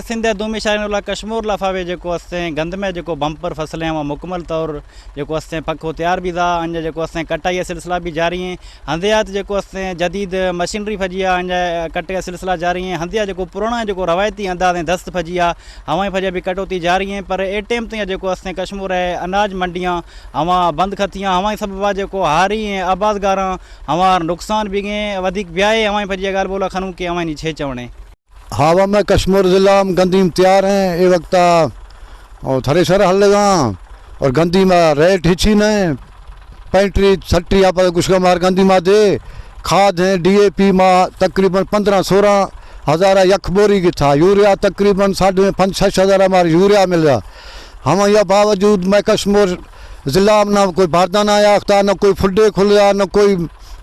سندھ ءِ دومی شاہرین اللہ کشمور لافاوے جیکو استیں گندم ءِ جیکو بمپر فصلیں ہما مکمل طور جیکو استیں پکو تیار بیدا، انجا جیکو استیں کٹائی ءِ سلسلہ بھی جاری ہیں۔ ہندیات جیکو استیں جدید مشینری پھجیا انجا کٹے ءِ سلسلہ جاری ہیں۔ ہندیا جیکو پرانا جیکو روایتی اندازیں دست پھجیا ہوائیں پھجیا بھی کٹوتی جاری ہیں، پر اے ٹائم تیاں جیکو استیں کشمور ءِ اناج منڈیاں ہما بند کھتیاں، ہوائیں سببا جیکو ہاری ہیں آبادگاراں ہمار نقصان بھی گئے، ودیک بیائے ہوائیں پھجیا گال بولا کھنوں کہ ہوائیں نی چھے چونے۔ ہاں، میں کشمور ضلع ہم گندیم تیار ہیں، اے وقت آ، اور تھریشر ہل لگا اور گندیم ریٹ ہچی نہیں، پینٹری سٹری آپ کچھ کا مار گندیم آ دے، کھاد ہیں، ڈی اے پی ما تقریباً پندرہ سولہ ہزار یک بوری کی تھا، یوریا تقریباً ساڑھے پنچ شش ہزار ہمارے یوریا مل رہا۔ ہم یا باوجود میں کشمور ضلع میں نہ کوئی باردان آیا اختار، نہ کوئی فڈے کھل رہا، نہ کوئی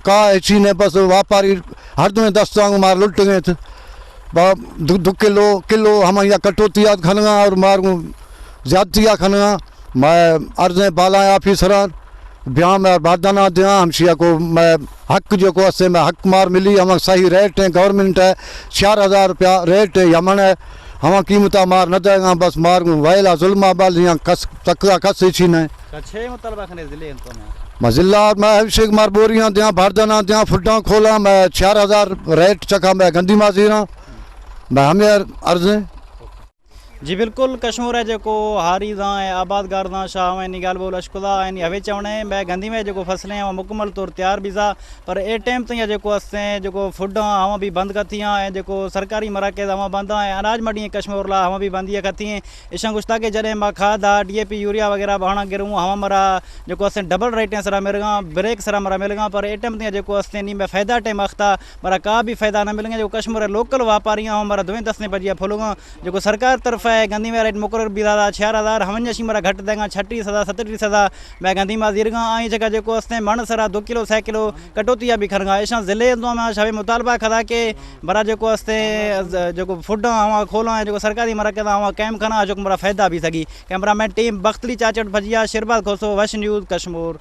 کا ہچی نہیں، بس واپاری ہر دوئیں دستاں مار لٹ گئے تھے۔ با-، دو، دو کلو، کلو ہم یا کٹوتی آت کھنگا اور مار کو زیادتی آ کھنگا۔ میں عرضیں بالا آفیسران بیاں میں باردانا دیاں، ہمشیا کو میں حق جو کو اسے میں حق مار ملی، ہم صحیح ریٹ ہیں، گورنمنٹ ہے، چار ہزار روپیہ ریٹ ہے، یمن ہے، ہم قیمتا مار نہ دے گا، بس مار کو ویلا ظلم بال یہاں کس تکا کس ہی چھی نہیں۔ اچھا، چھ مطالبہ کھنے ضلع انتو میں۔ میں ضلع میں ہمشے مار بوریاں دیاں، باردانا دیاں، فڈاں کھولاں، میں چار ہزار ریٹ چکا میں گندی مازیراں۔ میں ہمیں عرضیں۔ جی بالکل، کشمور ءِ جیکو ہاری داں ءُ آبادگار داں شاہ آوانی گال بول اشکدا آئینی ہوے چونے، میں گندی میں جیکو فصلیں ہم مکمل طور تیار بیزا، پر اے ٹائم تیاں جیکو استیں جیکو فڈاں ہم بھی بند کتیاں، جیکو سرکاری مراکز ہم بنداں، اناج منڈی کشمور لا ہم بھی بندی کتیاں۔ ایشاں گوشتا کہ جڈیں ما کھاد آ، ڈی اے پی، یوریا وغیرہ بہانا گروں، ہم مرا جیکو استیں ڈبل ریٹیں سرا ملگاں، بریک سرا مرا ملگاں، پر اے ٹائم تیاں جیکو استیں نی میں فائدہ ٹائم اختا، مرا کا بھی فائدہ نہ ملگاں۔ جیکو کشمور ءِ لوکل واپاریاں ہم مرا دوئیں دستیں پجیا پھلگاں، جیکو سرکار طرف ءَ گندی میں ریٹ مقرر بیدا، چار ہزار، ہمنجا شی مرا گھٹ دینگاں، چھٹی سدا، ستری سدا میں گندی ما زیرگاں۔ آئی چکا جیکو استیں من سرا دو کلو، سے کلو کٹوتیا بھی کھنگاں۔ ایشاں ضلع دو میں شاہ مطالبہ کھدا کہ برا جیکو استیں، جیکو فڈاں ہوا کھولاں، جیکو سرکاری مراکز ہوا قائم کھنا، جو مرا فائدہ بھی سگی۔ کیمرہ مین ٹیم بختری چاچڑ پھجیا، شیرباز کھوسو، وش نیوز کشمور۔